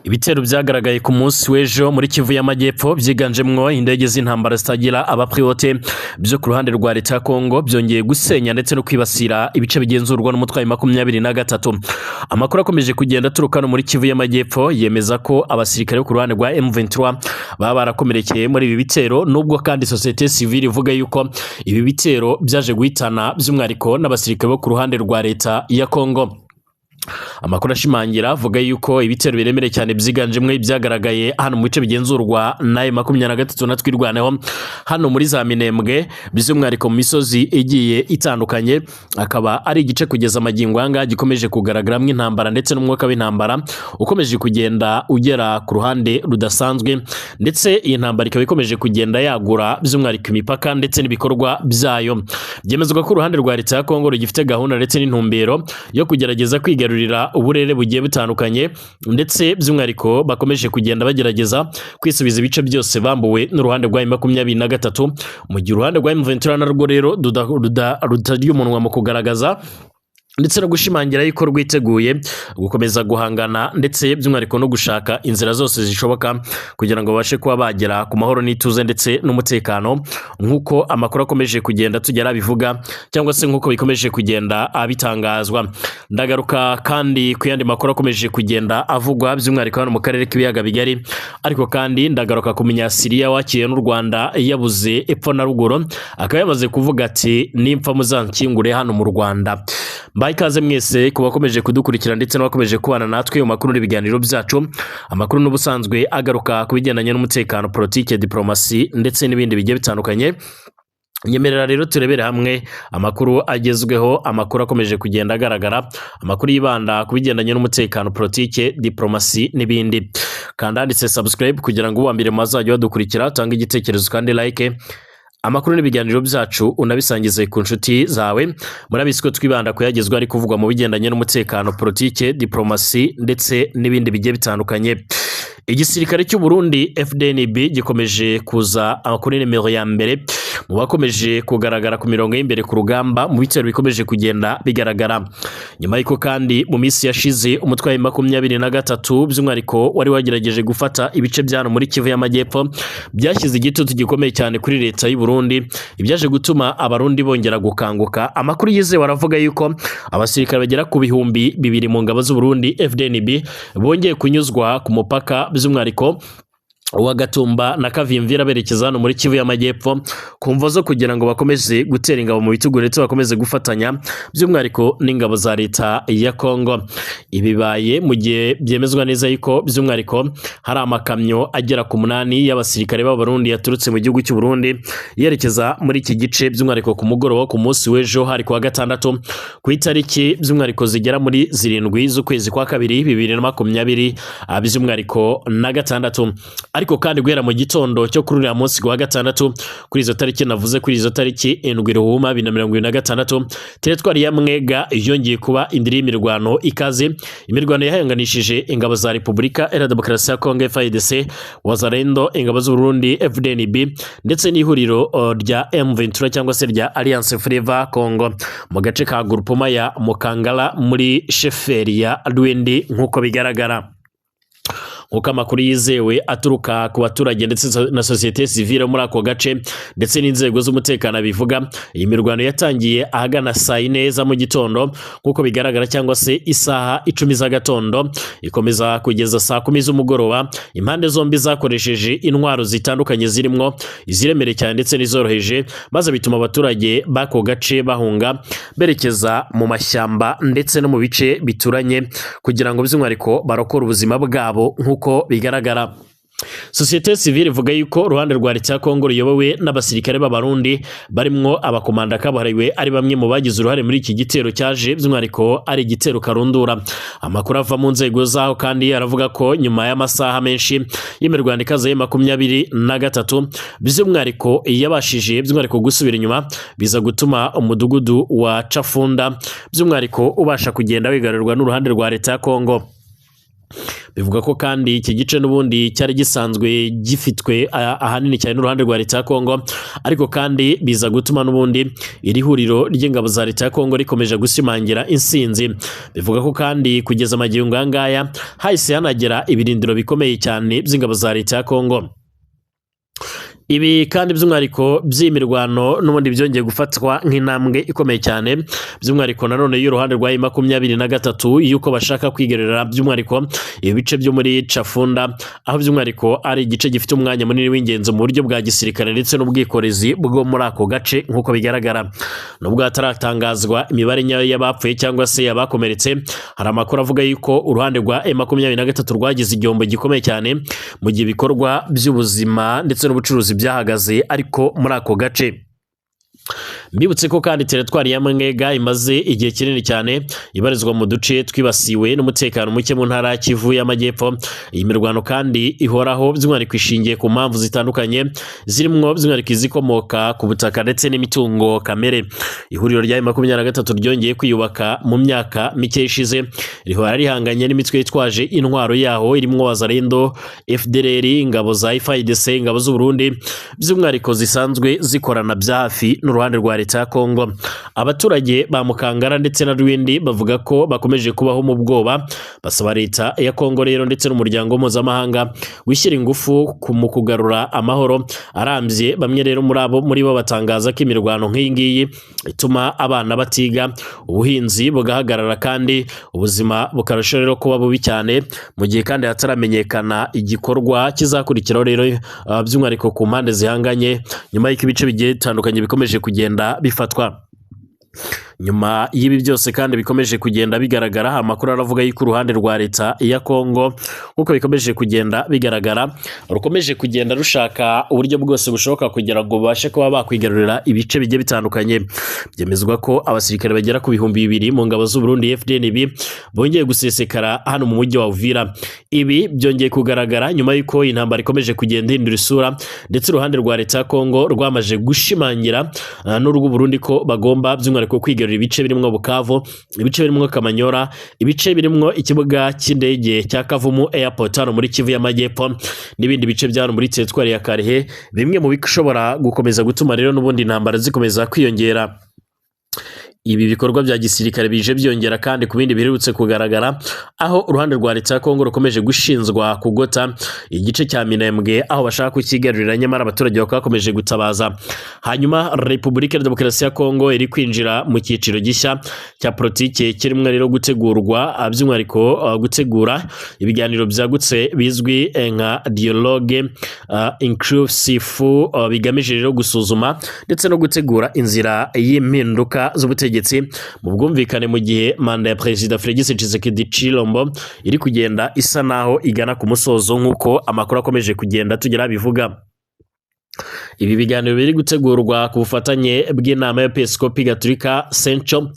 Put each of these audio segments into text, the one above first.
Ibitero byagaragaye ku munsi w'ejo muri Kivu y'Amajyepfo byiganjemwo indege z'intambara zitagira abapilote byo ku ruhande rwa leta ya Kongo byongeye gusenya ndetse no kwibasira ibice bigenzurwa n'umutwe wa 23. Amakuru akomeje kugenda aturuka no muri Kivu y'Amajyepfo yemeza ko abasirikare bo ku ruhande rwa M23 baba barakomerekeye muri ibi bitero, nubwo kandi société civile ivuga yuko ibi bitero byaje guhitana by'umwihariko n'abasirikare bo ku ruhande rwa leta ya Kongo. Amakuru ashimangira avuga yuko ibitero biremereye cyane byiganjemo ibyagaragaye hano mu bice bigenzurwa na M23 na Twirwaneho hano muri za Minembwe, by'umwihariko mu misozi igiye itandukanye, akaba ari igice kugeza amagingo aya ngaya gikomeje kugaragaramo intambara ndetse n'umwuka w'intambara ukomeje kugenda ugera ku ruhande rudasanzwe, ndetse iyi ntambara ikaba ikomeje kugenda yagura by'umwihariko imipaka ndetse n'ibikorwa byayo. Byemezwa ko uruhande rwa leta ya Kongo rugifite gahunda ndetse n'intumbero yo kugerageza kwigarurira uburere bugiye butandukanye, ndetse by'umwihariko bakomeje kugenda bagerageza kwisubiza ibice byose bambuwe n'uruhande rwa 23, mu gihe uruhande rwa M23 narwo rero rutarya umunwa mu kugaragaza ndetse no gushimangira yuko rwiteguye gukomeza guhangana ndetse by'umwihariko no gushaka inzira zose zishoboka kugira ngo babashe kuba bagera ku mahoro n'ituze ndetse n'umutekano, nk'uko amakuru akomeje kugenda tugera abivuga cyangwa se nk'uko bikomeje kugenda abitangazwa. Ndagaruka kandi ku yandi makuru akomeje kugenda avugwa by'umwihariko hano mu karere k'ibiyaga bigari, ariko kandi ndagaruka ku Munyasiriya wakiriye n'u Rwanda yabuze epfo na ruguru, akaba yamaze kuvuga ati nimpfa muzanshyingure hano mu Rwanda. Mbaye ikaze mwese ku bakomeje kudukurikira ndetse n'abakomeje kubana natwe mu makuru n'ibiganiro byacu. Amakuru n'ubusanzwe agaruka ku bigendanye n'umutekano, politike, diplomasi ndetse n'ibindi bigiye bitandukanye. Nyemerera rero turebere hamwe amakuru agezweho, amakuru akomeje kugenda agaragara, amakuru yibanda ku bigendanye n'umutekano, politike, diplomasi n'ibindi. Kanda handitse subscribe kugira ngo uwa mbere mazajya badukurikira, utange igitekerezo kandi like amakuru n'ibiganiro byacu, unabisangize ku nshuti zawe. Murabizi ko twibanda ku yagezweho ari kuvugwa mu bigendanye n'umutekano, politike, diplomasi ndetse n'ibindi bigiye bitandukanye. Igisirikare cy'u Burundi FDNB gikomeje kuza kuri nimero ya mbere mu bakomeje kugaragara ku mirongo y'imbere ku rugamba mu bitero bikomeje kugenda bigaragara, nyuma y'uko kandi mu minsi yashize umutwe wa 23 by'umwihariko wari wagerageje gufata ibice bya hano muri Kivu y'Amajyepfo, byashyize igitutu gikomeye cyane kuri leta y'u Burundi, ibyaje gutuma Abarundi bongera gukanguka. Amakuru yizewe aravuga yuko abasirikare bagera ku 2000 mu ngabo z'u Burundi FDNB bongeye kunyuzwa ku mupaka by'umwihariko wa Gatumba na Kavimvira berekeza hano muri Kivu y'Amajyepfo ku mvo zo kugira ngo bakomeze gutera ingabo mu bitugu ndetse bakomeze gufatanya by'umwihariko n'ingabo za leta ya Kongo. Ibibaye mu gihe byemezwa neza yuko by'umwihariko hari amakamyo agera ku 8 y'abasirikare b'Abarundi yaturutse mu gihugu cy'u Burundi yerekeza muri iki gice by'umwihariko ku mugoroba ku munsi w'ejo hari kuwa gatandatu ku itariki by'umwihariko zigera muri 7 z'ukwezi kwa kabiri 2026 by'umwihariko na gatandatu. Ariko kandi guhera mu gitondo cyo kuri uriya munsi wa gatandatu kuri izo tariki navuze, kuri izo tariki 7 Ruhuma 2026, teritwari ya Mwenga yongeye kuba indiri y'imirwano ikaze, imirwano yahanganishije ingabo za Repubulika Iharanira Demokarasi ya Kongo FARDC, Wazalendo, ingabo z'u Burundi FDNB ndetse n'ihuriro rya M23 cyangwa se rya Alliance Fleuve Congo mu gace ka Groupement ya Mukangala muri sheferi ya Rwindi, nk'uko bigaragara, nk'uko amakuru yizewe aturuka ku baturage ndetse na société civile muri ako gace ndetse n'inzego z'umutekano bivuga. Iyi mirwano yatangiye ahagana saa yine za mu gitondo nk'uko bigaragara, cyangwa se isaha 10 z'agatondo, ikomeza kugeza saa 10 z'umugoroba. Impande zombi zakoresheje intwaro zitandukanye zirimo iziremereye cyane ndetse n'izoroheje, maze bituma abaturage b'ako gace bahunga berekeza mu mashyamba ndetse no mu bice bituranye kugira ngo by'umwihariko barokore ubuzima bwabo. Nk'uko bigaragara, société civile ivuga yuko uruhande rwa leta ya Kongo ruyobowe n'abasirikare b'Abarundi barimwo abakomanda kabuhariwe ari bamwe mu bagize uruhare muri iki gitero cyaje by'umwihariko ari igitero karundura. Amakuru ava mu nzego zaho kandi aravuga ko nyuma y'amasaha menshi y'imirwano ikaze ya 23 by'umwihariko yabashije by'umwihariko gusubira inyuma, biza gutuma umudugudu wa Cafunda by'umwihariko ubasha kugenda wigarurwa n'uruhande rwa leta ya Kongo. Bivuga ko kandi iki gice n'ubundi cyari gisanzwe gifitwe ahanini cyane n'uruhande rwa leta ya Kongo, ariko kandi biza gutuma n'ubundi iri huriro ry'ingabo za leta ya Kongo rikomeje gushimangira insinzi. Bivuga ko kandi kugeza magingo aya ngaya hahise hanagera ibirindiro bikomeye cyane by'ingabo za leta ya Kongo. Ibi kandi by'umwihariko by'imirwano n'ubundi byongeye gufatwa nk'intambwe ikomeye cyane, by'umwihariko nanone y'uruhande rwa M23 yuko bashaka kwigerera by'umwihariko ibice byo muri Chafunda, aho by'umwihariko ari igice gifite umwanya munini w'ingenzi mu buryo bwa gisirikare ndetse n'ubwikorezi bwo muri ako gace nk'uko bigaragara. Nubwo hataratangazwa imibare nyayo y'abapfuye cyangwa se abakomeretse, hari amakuru avuga yuko uruhande rwa M23 rwagize igihombo gikomeye cyane mu gihe ibikorwa by'ubuzima ndetse n'ubucuruzi byahagaze ariko muri ako gace. Mbibutse ko kandi teritwari ya Mwenga imaze igihe kinini cyane ibarizwa mu duce twibasiwe n'umutekano muke mu ntara ya Kivu y'Amajyepfo. Iyi mirwano kandi ihoraho by'umwihariko ishingiye ku mpamvu zitandukanye zirimo by'umwihariko izikomoka ku butaka ndetse n'imitungo kamere. Ihuriro rya M23 ryongeye kwiyubaka mu myaka mike ishize, rihora rihanganye n'imitwe yitwaje intwaro yaho irimo Wazalendo, FDLR, ingabo za FARDC, ingabo z'u Burundi by'umwihariko zisanzwe zikorana bya hafi n'uruhande rwa leta ya Kongo. Abaturage ba Mukangara ndetse na Rwindi bavuga ko bakomeje kubaho mu bwoba, basaba leta ya Kongo rero ndetse n'umuryango mpuzamahanga wishyira ingufu mu kugarura amahoro arambye. Bamwe rero muri bo batangaza ko imirwano nk'iyi ngiyi ituma abana batiga, ubuhinzi bugahagarara kandi ubuzima bukarushaho rero kuba bubi cyane, mu gihe kandi hataramenyekana igikorwa kizakurikiraho rero by'umwihariko ku mpande zihanganye nyuma y'uko ibice bigiye bitandukanye bikomeje kugenda bifatwa. Nyuma y'ibi byose kandi bikomeje kugenda bigaragara, amakuru aravuga yuko uruhande rwa leta ya Kongo nk'uko bikomeje kugenda bigaragara rukomeje kugenda rushaka uburyo bwose bushoboka kugira ngo babashe kuba bakwigarurira ibice bigiye bitandukanye. Byemezwa ko abasirikare bagera ku 2000 mu ngabo z'u Burundi FDNB bongeye gusesekara hano mu mujyi wa Uvira. Ibi byongeye kugaragara nyuma y'uko intambara ikomeje kugenda ihindura isura, ndetse uruhande rwa leta ya Kongo rwamaze gushimangira n'urw'u Burundi ko bagomba by'umwihariko kwigarurira ibice birimo Bukavu, ibice birimo Kamanyora, ibice birimo ikibuga cy'indege cya Kavumu Airport hano muri Kivu y'Amajyepfo n'ibindi bice bya hano muri teritwari ya Karehe, bimwe mu bishobora gukomeza gutuma rero n'ubundi intambara zikomeza kwiyongera. Ibi bikorwa bya gisirikare bije byongera kandi ku bindi biherutse kugaragara, aho uruhande rwa leta ya Kongo rukomeje gushinzwa kugota igice cya Minembwe aho bashaka kukigarurira, nyamara abaturage bakaba bakomeje gutabaza. Hanyuma Repubulika ya Demokarasi ya Kongo iri kwinjira mu cyiciro gishya cya politike kirimo rero gutegurwa by'umwihariko gutegura ibiganiro byagutse bizwi nka dialogue inclusive, bigamije rero gusuzuma ndetse no gutegura inzira y'impinduka z'ubutegetsi mu bwumvikane, mu gihe manda ya Perezida Felix Tshisekedi Tshilombo iri kugenda isa naho igana ku musozo nk'uko amakuru akomeje kugenda tugera bivuga. Ibi biganiro biri gutegurwa ku bufatanye bw'inama y'Episkopi Gatolika Cenco,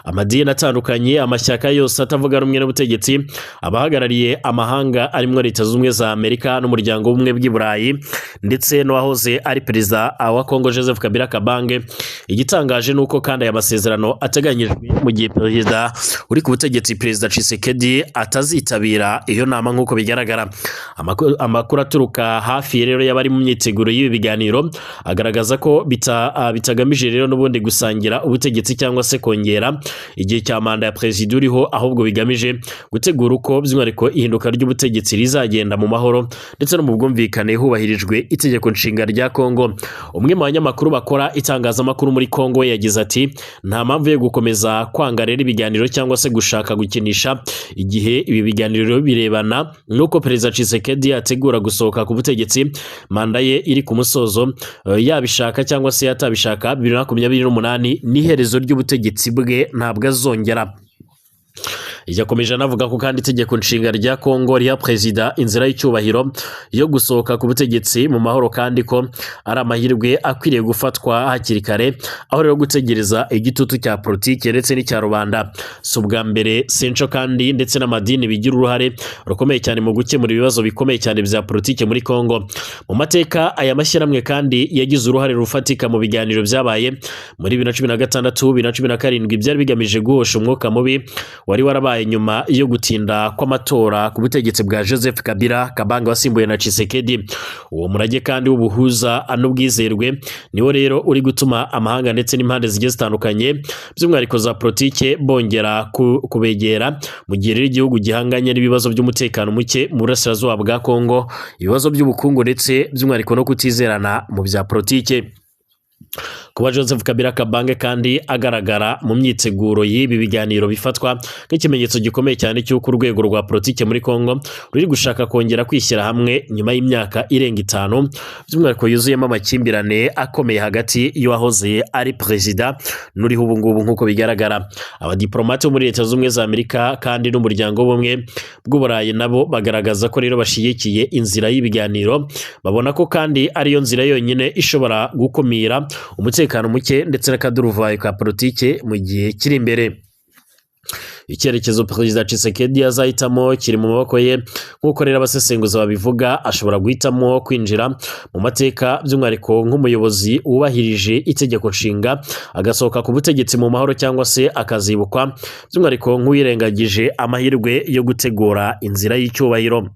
amadini atandukanye, amashyaka yose atavuga rumwe n'ubutegetsi, abahagarariye amahanga arimo Leta Zunze Ubumwe za Amerika n'Umuryango w'Ubumwe bw'i Burayi, ndetse n'uwahoze ari perezida wa Kongo Joseph Kabila Kabange. Igitangaje ni uko kandi aya masezerano ateganyijwe mu gihe perezida uri ku butegetsi Perezida Tshisekedi atazitabira iyo nama nk'uko bigaragara. Amakuru aturuka hafi rero y'abari mu myiteguro y'ibi biganiro agaragaza ko bitagamije rero n'ubundi gusangira ubutegetsi cyangwa se kongera igihe cya manda ya perezida uriho, ahubwo bigamije gutegura uko by'umwihariko ihinduka ry'ubutegetsi rizagenda mu mahoro ndetse no mu bwumvikane hubahirijwe itegeko nshinga rya Kongo. Umwe mu banyamakuru bakora itangazamakuru muri Kongo yagize ati: "Nta mpamvu yo gukomeza kwanga rero ibiganiro cyangwa se gushaka gukinisha igihe ibi biganiro birebana n'uko Perezida Tshisekedi ategura gusohoka ku butegetsi, manda ye iri ku musozo, yabishaka cyangwa se yatabishaka 2028 n'iherezo ry'ubutegetsi bwe, ntabwo azongera." Yakomeje anavuga ko kandi itegeko nshinga rya Kongo riha perezida inzira y'icyubahiro yo gusohoka ku butegetsi mu mahoro, kandi ko ari amahirwe akwiriye gufatwa hakiri kare aho rero gutegereza igitutu cya politiki ndetse n'icya rubanda. Si ubwa mbere Cenco kandi ndetse n'amadini bigira uruhare rukomeye cyane mu gukemura ibibazo bikomeye cyane bya politiki muri Kongo. Mu mateka aya mashyirahamwe kandi yagize uruhare rufatika mu biganiro byabaye muri 2016, 2017 byari bigamije guhosha umwuka mubi wari warabaye wabaye nyuma yo gutinda kw'amatora ku butegetsi bwa Joseph Kabila Kabange wasimbuye na Tshisekedi. Uwo murage kandi w'ubuhuza n'ubwizerwe niwo rero uri gutuma amahanga ndetse n'impande zigiye zitandukanye, by'umwihariko za politike, bongera kubegera mu gihe rero igihugu gihanganye n'ibibazo by'umutekano muke mu burasirazuba bwa Kongo, ibibazo by'ubukungu ndetse by'umwihariko no kutizerana mu bya politike. Kuba Joseph Kabila Kabange kandi agaragara mu myiteguro y'ibi biganiro bifatwa nk'ikimenyetso gikomeye cyane cy'uko urwego rwa politike muri Kongo ruri gushaka kongera kwishyira hamwe nyuma y'imyaka irenga 5 by'umwihariko yuzuyemo amakimbirane akomeye hagati y'uwahoze ari perezida n'uriho ubu ngubu. Nk'uko bigaragara, abadiplomate bo muri Leta Zunze Ubumwe za Amerika kandi n'Umuryango w'Ubumwe bw'Uburayi nabo bagaragaza ko rero bashyigikiye inzira y'ibiganiro, babona ko kandi ariyo nzira yonyine ishobora gukumira umutekano muke ndetse n'akaduruvayo ka politike mu gihe kiri imbere. Icyerekezo Perezida Tshisekedi azahitamo kiri mu maboko ye. Nk'uko rero abasesenguzi babivuga, ashobora guhitamo kwinjira mu mateka by'umwihariko nk'umuyobozi wubahirije itegeko nshinga agasohoka ku butegetsi mu mahoro, cyangwa se akazibukwa by'umwihariko nk'uwirengagije amahirwe yo gutegura inzira y'icyubahiro.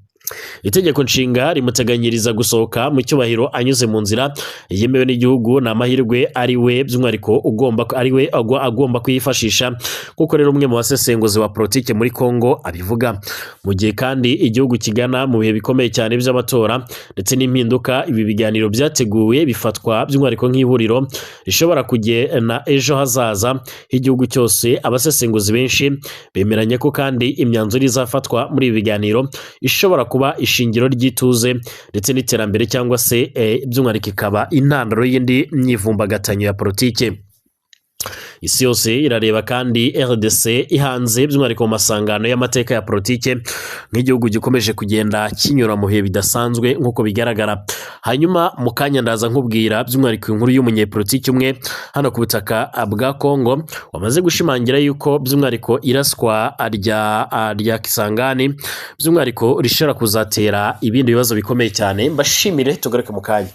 Itegeko nshinga rimuteganyiriza gusohoka mu cyubahiro anyuze mu nzira yemewe n'igihugu. Ni amahirwe ari we by'umwihariko ugomba ari we agomba kuyifashisha, kuko rero umwe mu basesenguzi wa politike muri Kongo abivuga. Mu gihe kandi igihugu kigana mu bihe bikomeye cyane by'amatora ndetse n'impinduka, ibi biganiro byateguwe bifatwa by'umwihariko nk'ihuriro rishobora kugena ejo hazaza h'igihugu cyose. Abasesenguzi benshi bemeranya ko kandi imyanzuro izafatwa muri ibi biganiro ishobora kuba ishingiro ry'ituze ndetse n'iterambere, cyangwa se by'umwihariko ikaba intandaro y'indi myivumbagatanyo ya politike. Isi yose irareba kandi RDC ihanze by'umwihariko mu masangano y'amateka ya politike nk'igihugu gikomeje kugenda kinyura mu bihe bidasanzwe nk'uko bigaragara. Hanyuma mu kanya ndaza nkubwira by'umwihariko inkuru y'umunyepolitiki umwe hano ku butaka bwa Kongo wamaze gushimangira yuko by'umwihariko iraswa rya Kisangani by'umwihariko rishobora kuzatera ibindi bibazo bikomeye cyane. Mbashimire, tugaruke mu kanya.